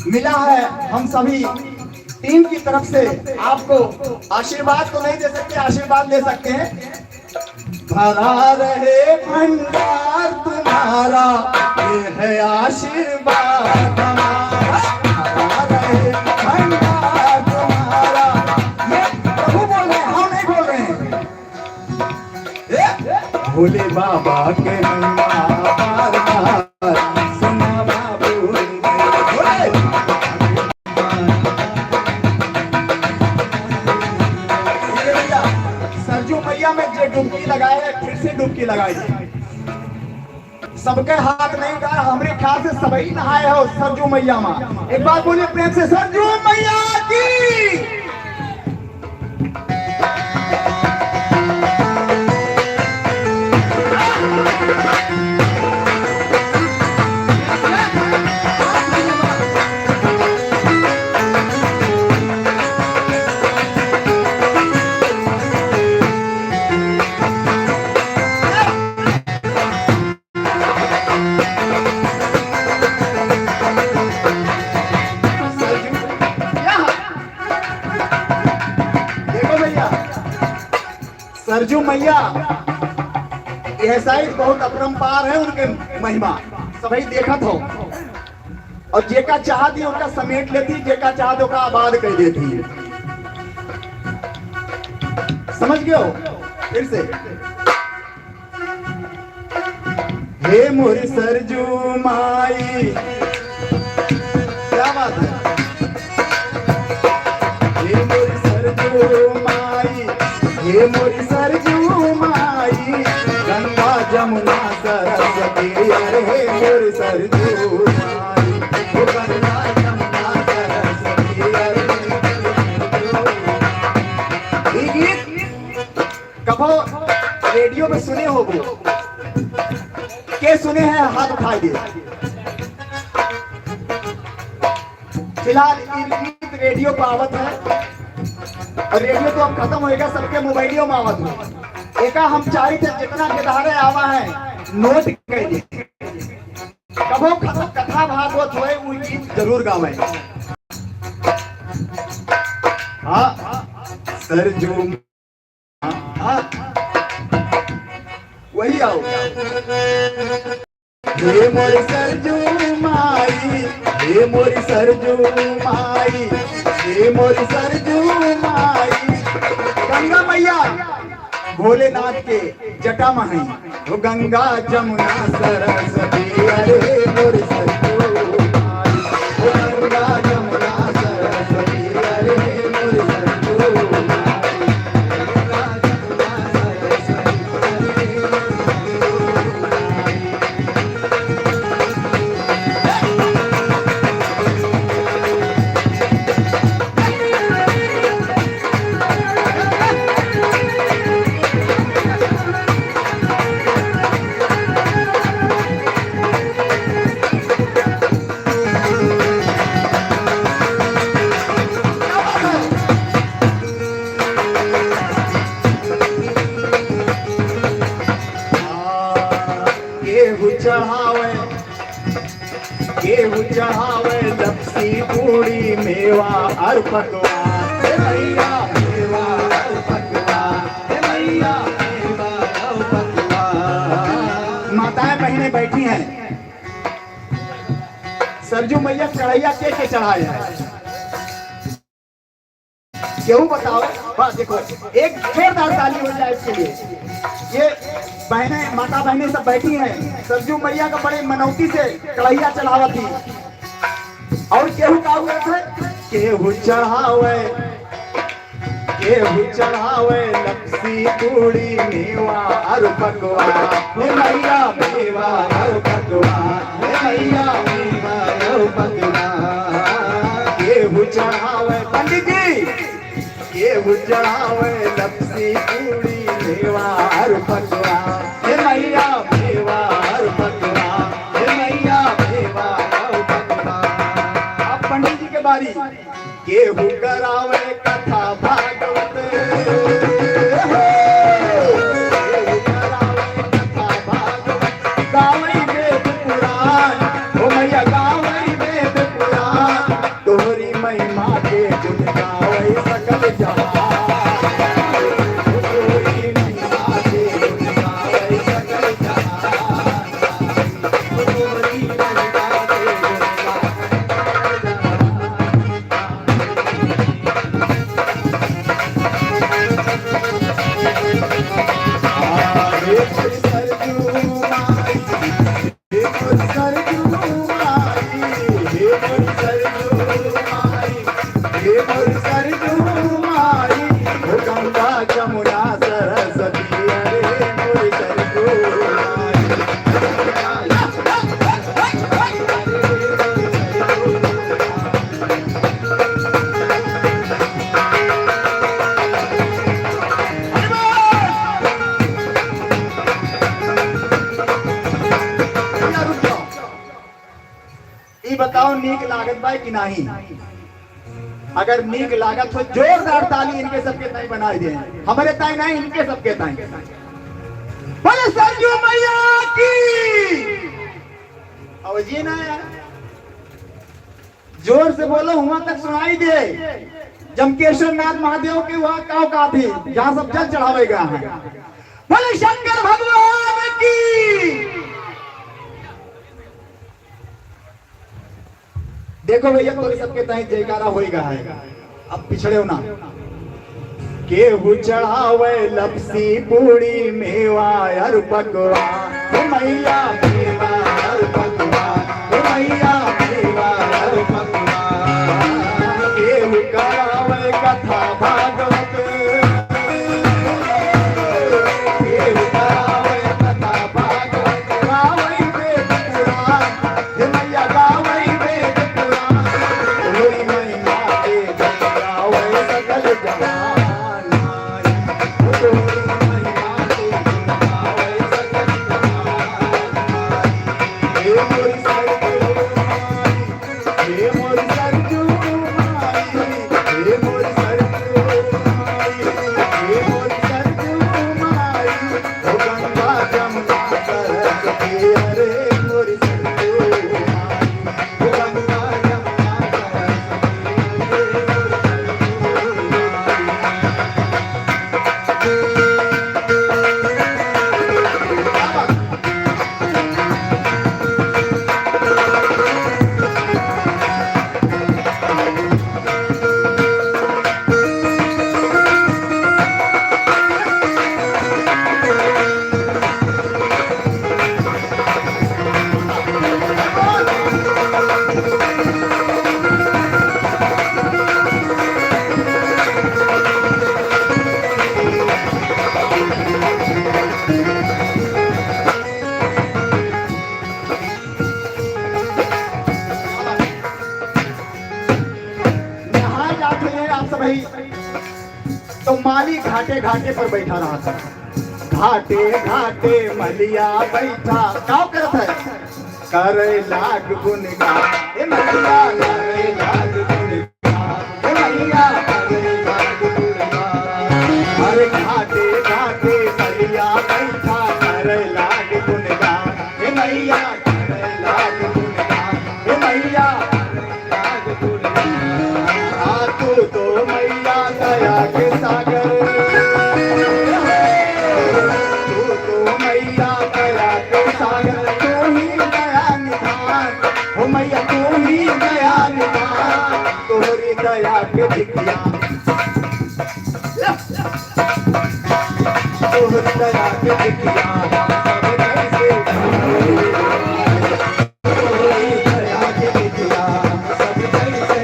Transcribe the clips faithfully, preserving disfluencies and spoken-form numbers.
मिला है, हम सभी टीम की तरफ से आपको आशीर्वाद तो नहीं दे सकते, आशीर्वाद ले सकते हैं। भरा रहे भंडार तुम्हारा, ये है आशीर्वाद हमारा। भरा रहे भंडार तुम्हारा। ये प्रभु बोल रहे हैं, हम नहीं बोल रहे हैं। ए, भोले बाबा के महिमा बार बार सुना बाबू। भोले। सरजू मैया में जे डुबकी लगाए है, फिर से डुबकी लगाई। सबके हाथ नहीं उठाए, हमरे ख्याल से सबही नहाए हो सरजू मैया में। एक बार बोलिए प्रेम से, सरजू मैया की। सरजू, या। देखो भैया, सरजू मैया, यह शायद बहुत अपरंपार है उनके महिमा, सभी देखत हो। और जेका चाहती उनका समेट लेती, जेका चाहती ओका आबाद कर देती। समझ गयो? फिर से। हे मोरी सरजू माई, क्या बात है? हे मोरी सरजू माई, हे मोरी सरजू माई, गंगा जमुना सरस्वती, अरे हे मोरी सरजू माई, ओ गंगा जमुना सरस्वती, अरे हे मोरी सरजू माई। ई गीत कबो रेडियो में सुने होबो? के सुने हैं, हाथ उठाई दे। फिलहाल ई गीत रेडियो पर आवत है, और रेडियो तो अब खत्म होएगा, सबके मोबाइलियों में आवत है। एका हम चाही थे जितना गिटारे आवा है, नोट कर दे। कबो खत्म कथा भागवत होए, वो गीत जरूर गावे। हाँ, सरजू हाँ, वही आओ। हे मोरी सरजू माई, हे मोरी सरजू माई, हे मोरी सरजू माई। गंगा मैया भोलेनाथ के जटा में है। ओ गंगा जमुना सरस्वती, अरे मोर सरजू माई। ओ गंगा जमुना सरस्वती, अरे मोर सरजू माई। गंगा जमुना सरस्वती, अरे मोर सरजू माई। केहू चढ़ावे, केहू चढ़ावे लपसी पूड़ी मेवा और पकवान। हे भैया, मेवा और पकवान। हे भैया, मेवा और पकवान। माताएं बहनें बैठी हैं, सरजू मैया कढ़ैया के के चढ़ाए हैं? केहू बताओ। बस देखो, एक जोरदार ताली हो जाए इसके लिए। ये बहनें, माता बहनें सब बैठी हैं, सरजू मैया का बड़े मनौती से कढ़ैया चढ़ावत ही। और केहू का हुआ था? केहू चढ़ावे, केहू चढ़ावे लपसी पूड़ी मेवा और पकवान। हे मैया मेवा और पकवान, हे मैया मेवा और पकवान। केहू चढ़ावे, पंडित जी, केहू चढ़ावे लपसी पूड़ी मेवा और पकवान। हे मैया मेवा और पकवान, हे मैया मेवा और पकवान। अब पंडित जी के बारी। केहू करावे कथा भागवत, हो, केहू करावे कथा भागवत, गावे वेद पुराण, हो ई बताओ, नीक लागत बा कि नाही? अगर नीक लागत हो, जोरदार ताली इनके सबके ताई बनाई दे। हमरे ताई नाही, इनके सबके ताई। बोले सरजू मैया की। अब ये ना यार, जोर से बोलो, हुआ तक सुनाई दे। जमकेश्वर नाथ महादेव के वहाँ काव का थी, जहाँ सब जल चढ़ावे गया है। बोले शंकर भगवान की। देखो भैया, तोरे सबके ताई जयकारा होइगा है, अब पिछड़े हो ना। केहू चढ़ावे लपसी पूड़ी मेवा अर पकवान, हे मैया मेवा अर पकवान, हे मैया मेवा अर पकवान। केहू करावे कथा भागवत, केहू करावे कथा भागवत, गावे वेद पुराण, हे मैया गावे वेद पुराण, होई महिमा के जगावे सकल जहान। नहाए जात हैं आप सभी, तो माली घाटे घाटे पर बैठा रहा था। घाटे घाटे मलिया बैठा, का करत है? करे लाग गुनगान, हे मलिया करे लाग गुनगान, हे मलिया करे लाग गुनगान। अरे घाटे घाटे मलिया बैठा, करे लाग गुनगान, हे मलिया करे लाग गुनगान, हे मलिया आ तू तो मैया दया के सागर, तू तो मैया दया के सागर, तू ही दया निधान, हो मैया तू ही दया निधान, तोहरी दया के धिकिया, तोहरी दया के धिकिया, हम सब कैसे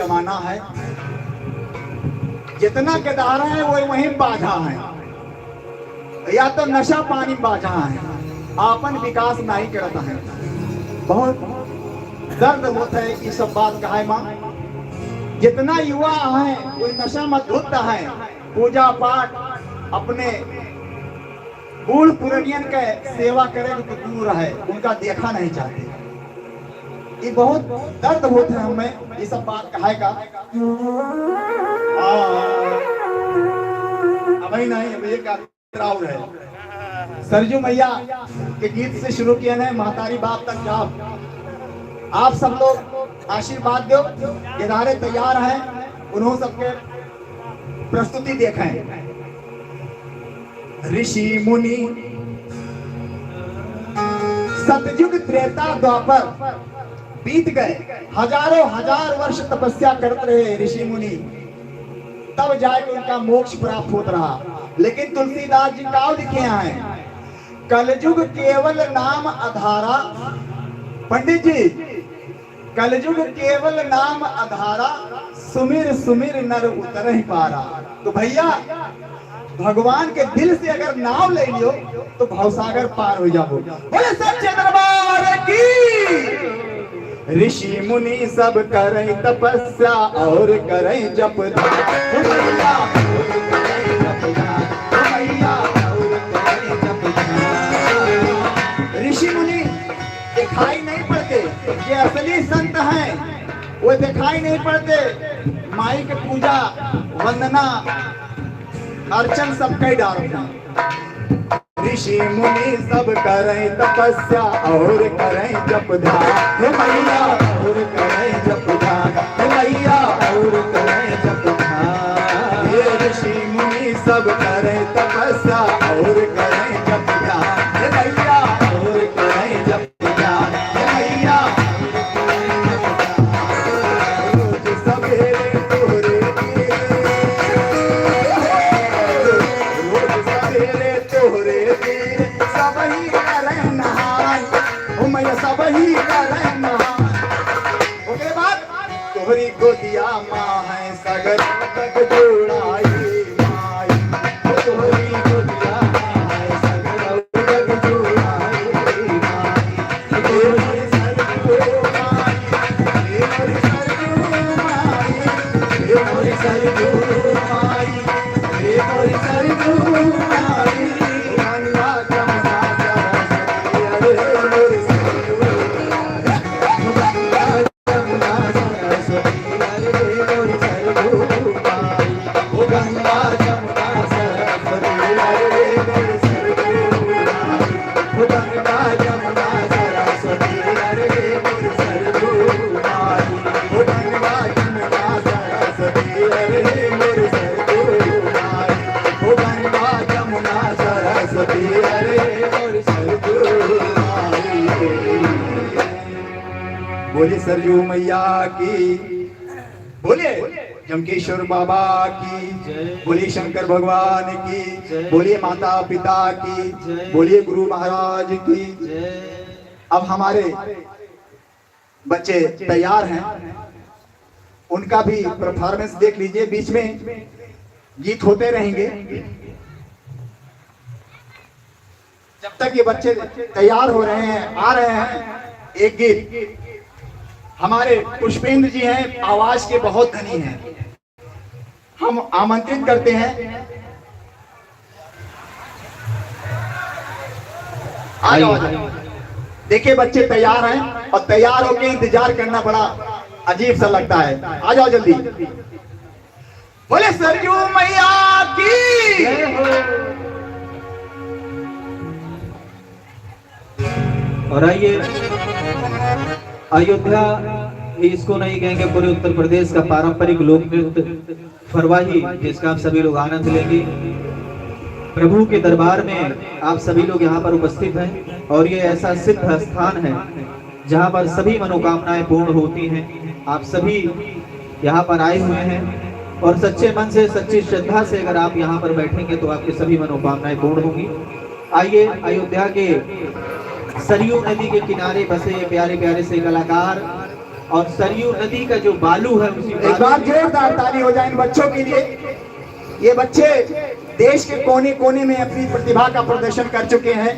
जमाना है, जितना गदारा है वो वहीं बाझा है, या तो नशा पानी बाझा है, आपन विकास नहीं करता है। बहुत दर्द होता है ये सब बात कहे मा। जितना युवा है वो नशा में धुत है, पूजा पाठ अपने बूढ़ पुरनियन के सेवा करे के दूर है, उनका देखा नहीं चाहते। ये बहुत दर्द होता है हमें ये सब बात कहे का। हाँ, अबही नहीं, अब एक आध और है। सरजू मैया के गीत से शुरू किया ना, महतारी बाप तक जाओ। आप सब लोग आशीर्वाद दो, इदारे तैयार हैं, उन्हों सबके प्रस्तुति देखें। ऋषि मुनि, सतयुग त्रेता द्वापर बीत गए, हजारों हजार वर्ष तपस्या करत रहे ऋषि मुनि, तब जाके उनका मोक्ष प्राप्त होत रहा। लेकिन तुलसीदास जी का लिखे हैं, कलयुग केवल नाम आधारा। पंडित जी, कलयुग केवल नाम आधारा, सुमिर सुमिर नर उतरहि पारा। तो भैया, भगवान के दिल से अगर नाम ले लियो तो भवसागर पार हो जाबो। बोले सच्चे दरबार की। ऋषि मुनि सब करें तपस्या और करें जप ध्यान। ओ भैया, और करें जप ध्यान। ओ भैया, और करें जप ध्यान। ऋषि मुनि दिखाई नहीं पड़ते, ये असली संत हैं, वो दिखाई नहीं पड़ते। माई के पूजा, वंदना, अर्चन सब कई डारत हैं। ऋषि मुनि सब करें तपस्या और करें जप ध्यान। हे मैया, और करें जप ध्यान। हे मैया, और करें जप ध्यान। ये ऋषि मुनि सब करें तपस्या और करें जप ध्यान। हे मैया, और करें जप ध्यान। हे मैया, रोज सवेरे तोहरे तीर, रोज सवेरे तोहरे तीर, सबही करे नहान। ओ मैया, सबही करे नहान। ओकरे बाद तोहरी गोदिया माँ है सगर जग जुड़ाई माई। ओ तोहरी गोदिया माँ है सगर जग जुड़ाई माई। ए मोरी सरजू माई, ए मोरी सरजू माई, ए मोरी सरजू माई, ए मोरी सरजू माई। गंगा जमुना सरस्वती, अरे मोरी सरजू माई। गंगा जमुना सरस्वती, अरे मोरी सरजू माई। ओ गंगा जमुना सरस्वती, अरे मोरी सरजू माई। ओ गंगा जमुना सरस्वती, अरे मोरी सरजू माई। ओ गंगा जमुना सरस्वती, अरे मोरी सरजू माई। ओ गंगा जमुना सरस्वती, अरे मोरी सरजू माई। बोली सरजू मैया की। बोलिए जमकेश्वर बाबा की जय। बोलिए शंकर भगवान की जय। बोलिए माता पिता की जय। बोलिए गुरु महाराज की जय। अब हमारे बच्चे तैयार हैं, उनका भी परफॉर्मेंस देख लीजिए, बीच में गीत होते रहेंगे। जब तक ये बच्चे तैयार हो रहे हैं, आ रहे हैं, एक गीत हमारे पुष्पेंद्र जी हैं, आवाज के बहुत धनी हैं, हम आमंत्रित करते हैं। आ जाओ, आ जाओ। देखिए बच्चे तैयार हैं और तैयार होके इंतजार करना बड़ा अजीब सा लगता है। आ जाओ जल्दी। बोले सरजू मैया की। और आइए, अयोध्या ही इसको नहीं कहेंगे, पूरे उत्तर प्रदेश का पारंपरिक लोक नृत्य फरवाही, जिसका आप सभी लोग आनंद लेंगे। प्रभु के दरबार में आप सभी लोग यहाँ पर उपस्थित हैं और ये ऐसा सिद्ध स्थान है जहाँ पर सभी मनोकामनाएं पूर्ण होती हैं। आप सभी यहाँ पर आए हुए हैं और सच्चे मन से, सच्ची श्रद्धा से अगर आप यहाँ पर बैठेंगे तो आपकी सभी मनोकामनाएं पूर्ण होंगी। आइए, अयोध्या के सरयू नदी के किनारे बसे ये प्यारे प्यारे से कलाकार और सरयू नदी का जो बालू है, उसी एक बालू बार जोरदार ताली हो जाए इन बच्चों के लिए। ये बच्चे देश के कोने कोने में अपनी प्रतिभा का प्रदर्शन कर चुके हैं।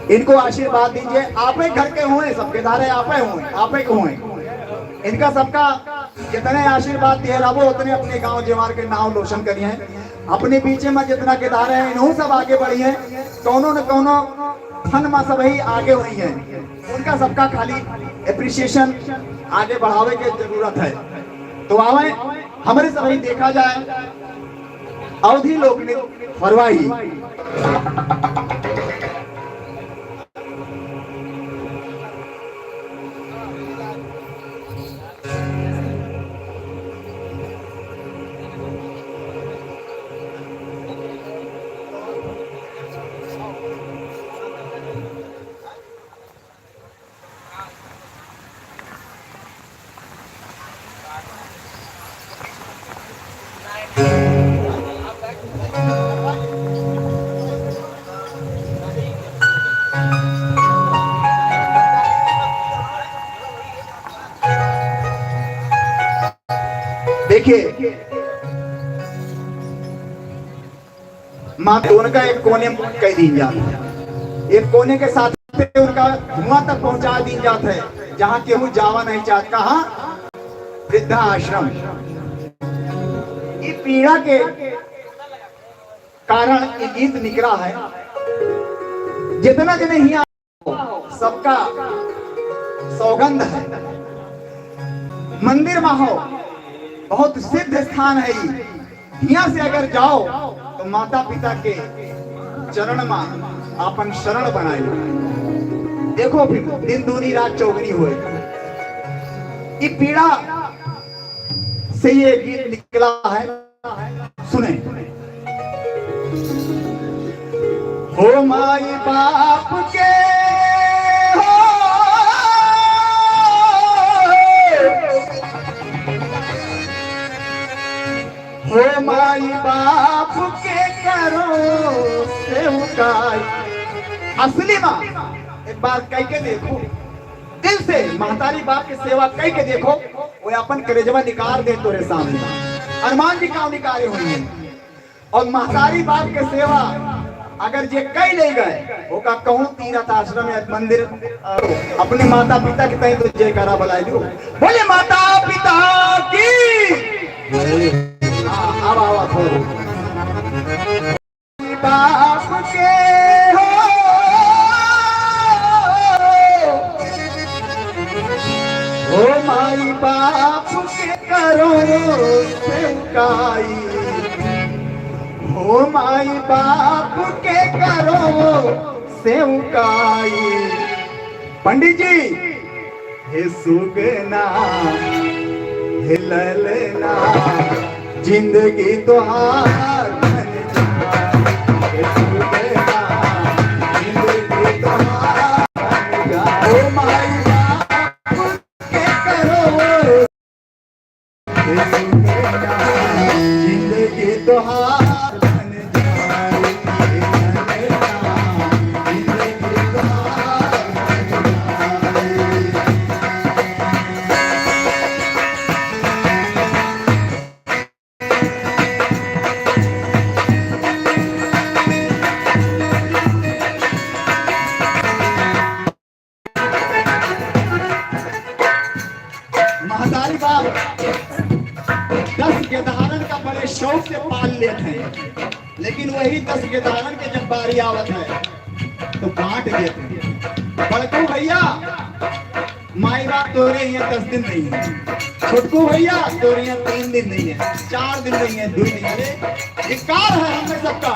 इनको आशीर्वाद दीजिए। आपे घर के हुए, सबके धारे आपे हुए, आपे के हुए। इनका सबका जितने आशीर्वाद दिए रहबो, उतने अपने गांव जवार के नाम रोशन करिए। अपने बीचे में जितना के धारे हैं, इनहू सब आगे बढ़िए। कौनो न कौनो फन में सबही आगे हुई हैं। उनका सबका खाली अप्रिसिएशन आगे बढ़ावे के जरूरत है। तो आवे, हमरे सबही देखा जाए अवधी लोक नृत्य फरवाही। देखिए, माँ तो उनका एक कोने में कह दीन जात है, एक कोने के साथ उनका धुआं तक पहुंचा दीन जात है, जहाँ केहू जावा नहीं चाहत। कहाँ? वृद्धाश्रम। ये पीड़ा के कारण ये गीत निकला है। जितना जने हिया सबका सौगंध है। मंदिर मा हो, बहुत सिद्ध स्थान है ई। हियां से अगर जाओ तो माता पिता के चरण मा आपन शरण बनाए। देखो फिर दिन दूनी रात चौगनी होए। ई पीड़ा से ये गीत निकला है। सुने। हो माई बाप के, हो, हो माई बाप के करो सेवकाई। असली माँ, एक बार कह के देखो, दिल से महतारी बाप के सेवा कह के देखो, वो अपन करेजवा निकाल दे तोरे सामने। हनुमान जी का निकाले हुए हैं। और महतारी बाप के सेवा अगर जे कई ले गए, ओका कहूँ तीर्थ आश्रम या मंदिर, अ, अपने माता पिता के तय तो जयकारा बुलाए दो। बोले माता पिता की। हाँ, अब आवा थोड़ा। बाप के हो, हो माई बाप के करो सेवकाई, हो माई बाप के करो सेवकाई। पंडित जी, हे सुगना, हे ललना, जिंदगी तोहार बन जाए। हे सुगना, जिंदगी तोहार बन जाए। ओ माई बाप के करो, हे सुगना, जिंदगी तोहार बन जाए। जिंदगी तोहार बन जाए। महतारी बाप दस गेदहारन का बड़े शौक से पाल लेत हैं, लेकिन वही दस गेदहारन के जब बारी आवत है तो बांट देत हैं। बड़कू भैया, माई बाप तोरे यहाँ दस दिन नहीं है, छोटकू भैया तोरे यहाँ तीन दिन नहीं है, चार दिन नहीं है, दो दिन है। धिक्कार है हमने सबका।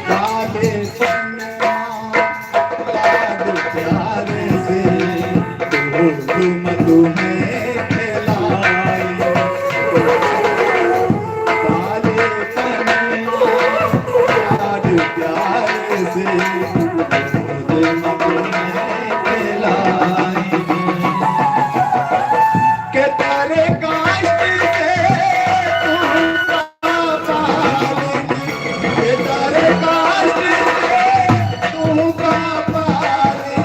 काले पन्ना लाड प्यार से गोद में तुम्हें खेलाए। काले पन्ना लाड प्यार से गोद में तुम्हें खेलाए। के तारे काष्ठ से तुमका पालिनी, के तारे काष्ठ से तुमका पालिनी,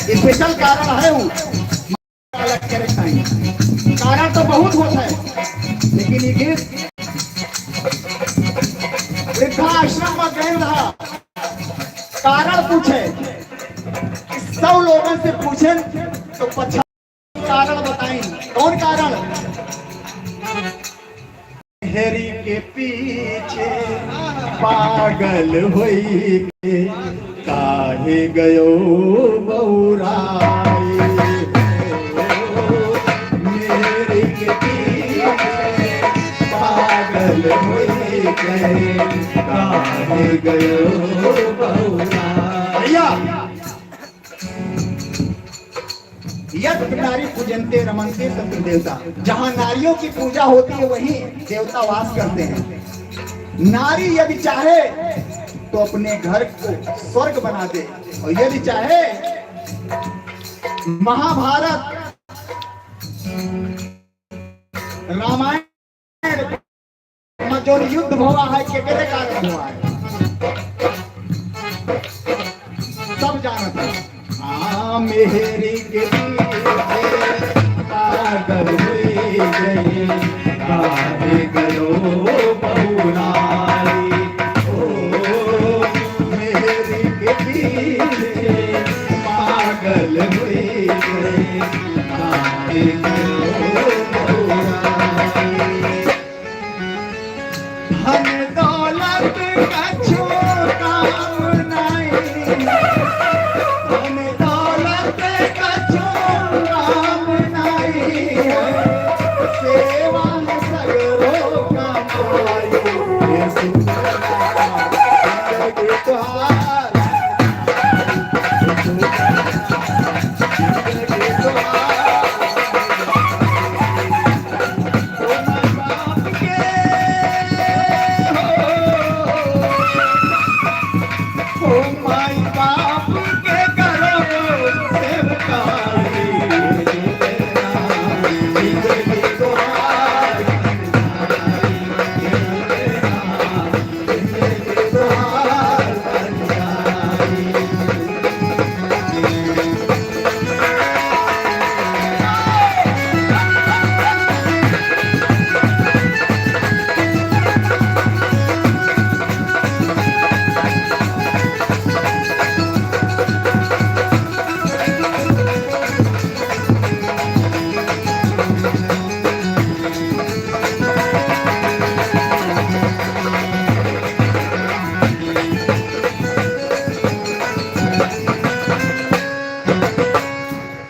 स्पेशल कारण है वो। अलग करे ताई। कारण तो बहुत होत है, लेकिन ये गीत वृद्धाश्रम में गए रहा, कारण पूछे, सौ लोगन से पूछे तो पछा कारण बताई। कौन कारण? हेरी के पीछे पागल होई के काहे गयो बौराई। मेरी के पीछे पागल होई के काहे गयो बौराई। भैया, यत्र नारी पूजन्ते रमन्ते तत्र देवता। जहाँ नारियों की पूजा होती है, वहीं देवता वास करते हैं। नारी यदि चाहे तो अपने घर को स्वर्ग बना दे, और यदि चाहे महाभारत, रामायण में जौन युद्ध हुआ है, केकरे कारण हुआ है, सब जानत है। आ मेहरी के पीछे पागल हुई गई, काहे गयो बौराई। ओ मेहरी के पीछे पागल हुई गई, काहे गयो बौराई। धन दौलत कछु काम नहीं, धन दौलत कछु काम नहीं, सेवा में सगरो कमाई। ये सुंदर जिंदगी तोहार।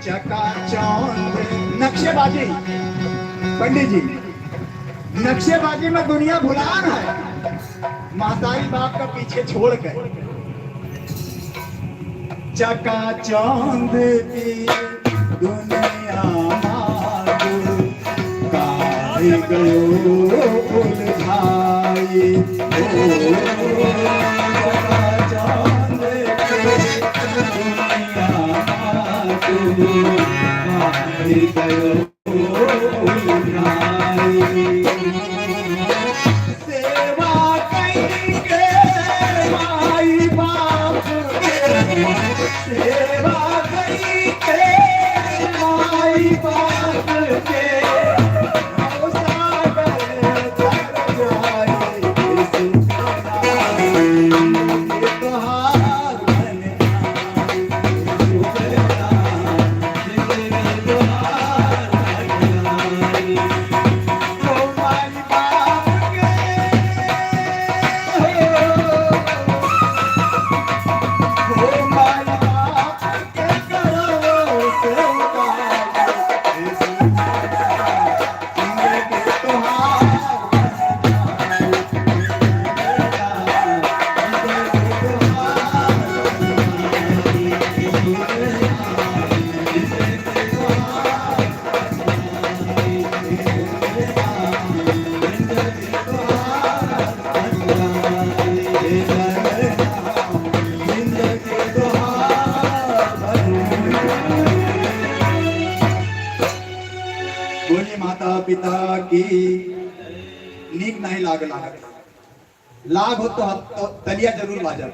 चकाचौंध नक्शेबाजी, पंडित जी, नक्शेबाजी में दुनिया भुलान है, महतारी बाप का पीछे छोड़ के। चकाचौंध की दुनिया मांगू, काहे गयो उलझाई। ओ, चकाचौंध की दुनिया मांगू, काहे गयो सेवा कइके माई बाप के, सेवा कइके माई बाप के, हम सागर तर जाए सुखना। तोहार पिता की। नीक नहीं लाग लागत। लाग हो तो हम तो तलिया जरूर बाजब।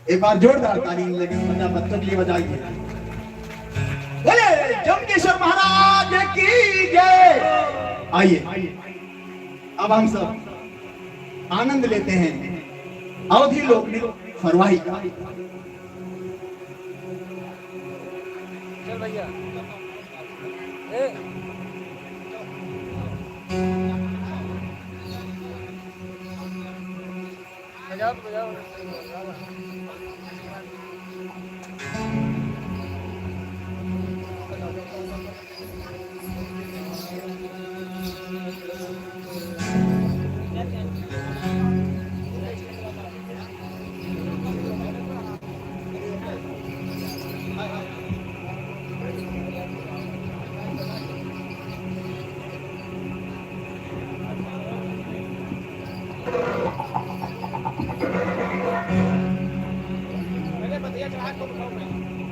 एक बार जोरदार ताली लगे, बच्चा बच्चों के लिए बजाइए। बोले जम्बुकेश्वर महाराज की जय। आइए, अब हम सब आनंद लेते हैं अवधी लोक नृत्य फरवाही का। चल भैया। ए। बजाओ तो बजाओ।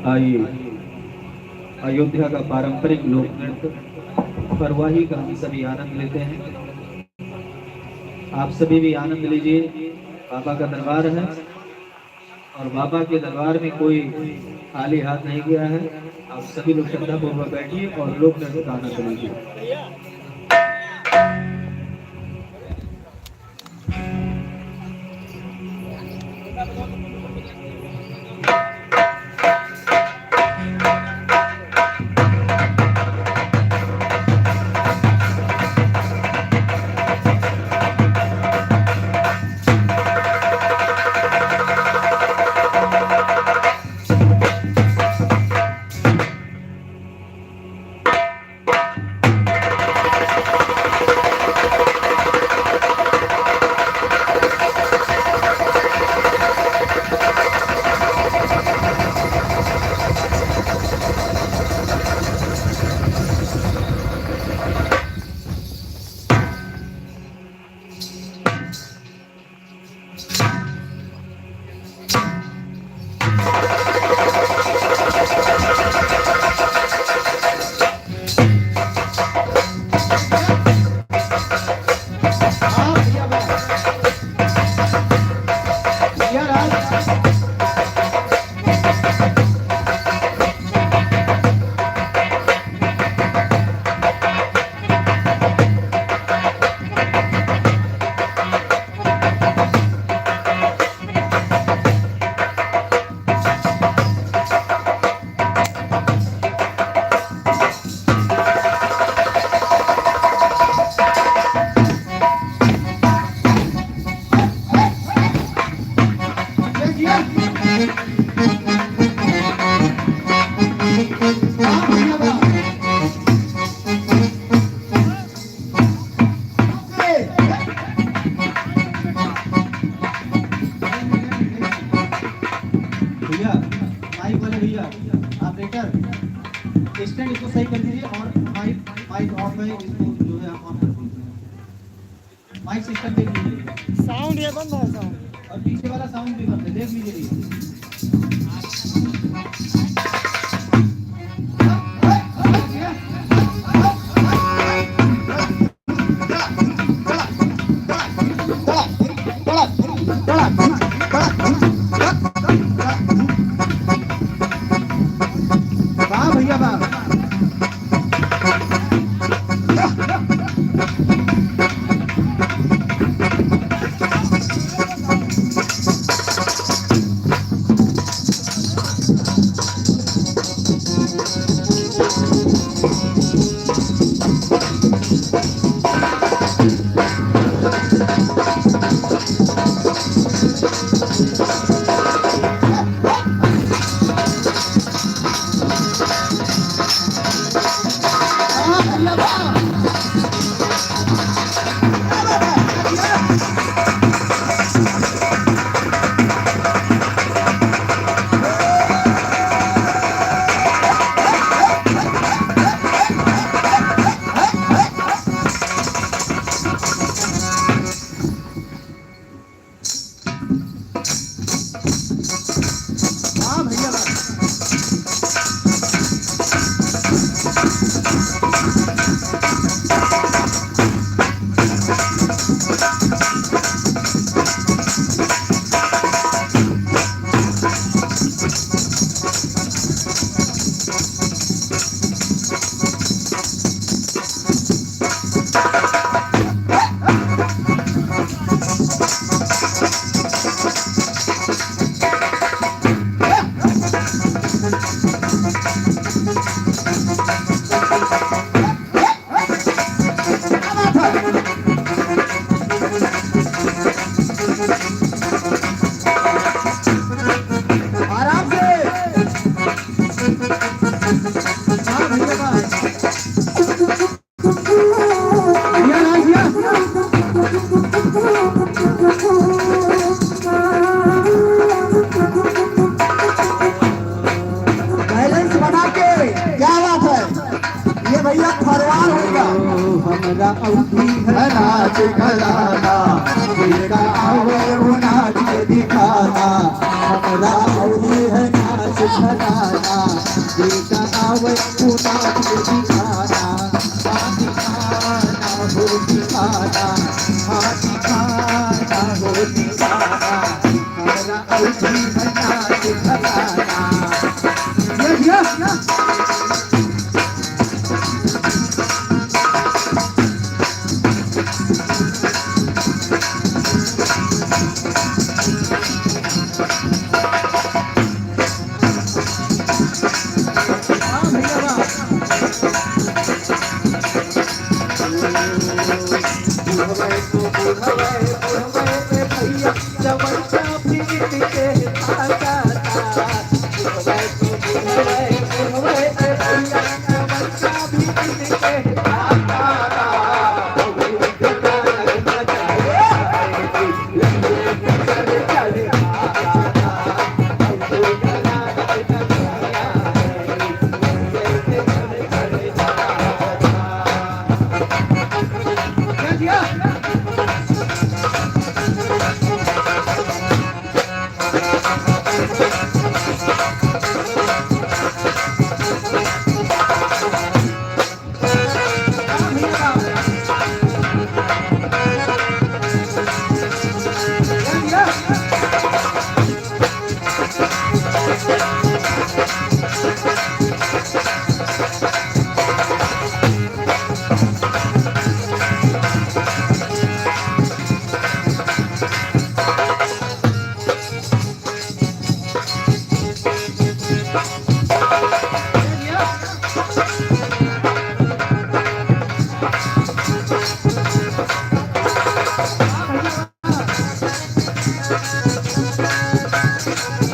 आइए, अयोध्या का पारंपरिक लोक नृत्य फरवाही का हम सभी आनंद लेते हैं। आप सभी भी आनंद लीजिए। बाबा का दरबार है और बाबा के दरबार में कोई खाली हाथ नहीं गया है। आप सभी लोग श्रद्धापूर्वक बैठिए और लोक नृत्य का आनंद लीजिए। भैया, माइक वाले भैया, ऑपरेटर, स्टैंड इसको सही कर दीजिए और माइक, माइक ऑफ है, इसको जो है आप ऑन कर दीजिए। माइक सिस्टम देख लीजिए। साउंड ये बंद है, साउंड। और पीछे वाला साउंड भी बंद है, देख लीजिए भैया। वाह भैया वाह। हमरा अउरी है नाच घराना, बेटा आवे वो नाच के दिखाना। हमरा अउरी है नाच घराना, बेटा आवे वो नाच के दिखाना। हाँ दिखाना हो दिखाना, हाँ दिखाना हो दिखाना। हमरा अउरी है नाच घराना। ये, ये, ये।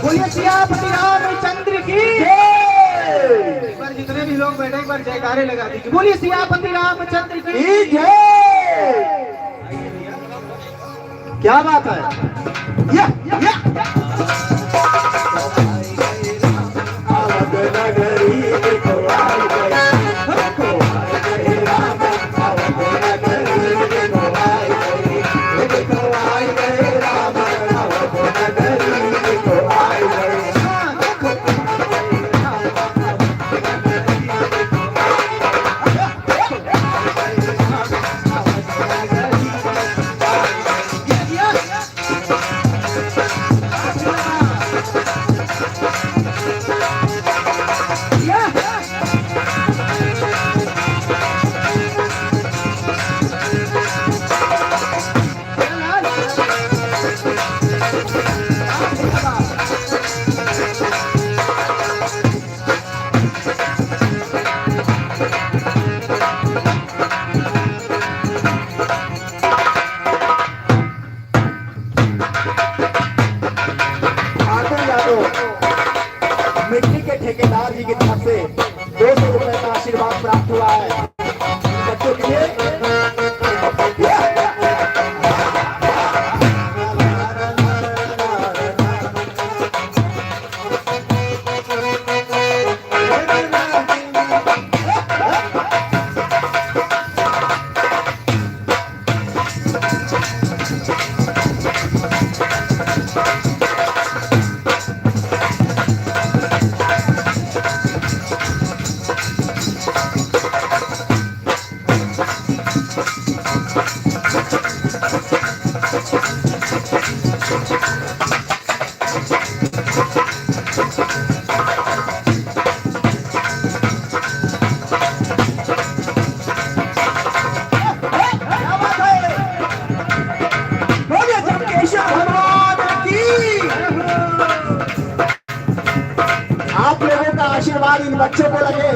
बोलिए सियापति रामचंद्र की जय। एक बार जितने भी लोग बैठे, एक बार जयकारे लगा दीजिए। बोलिए सियापति रामचंद्र की की जय। क्या बात है? या, या। ठाकुर यादव मिट्टी के ठेकेदार जी की तरफ से दो सौ रुपए का आशीर्वाद प्राप्त हुआ है बच्चों के लिए। आप लोगों का आशीर्वाद इन बच्चों को लगे।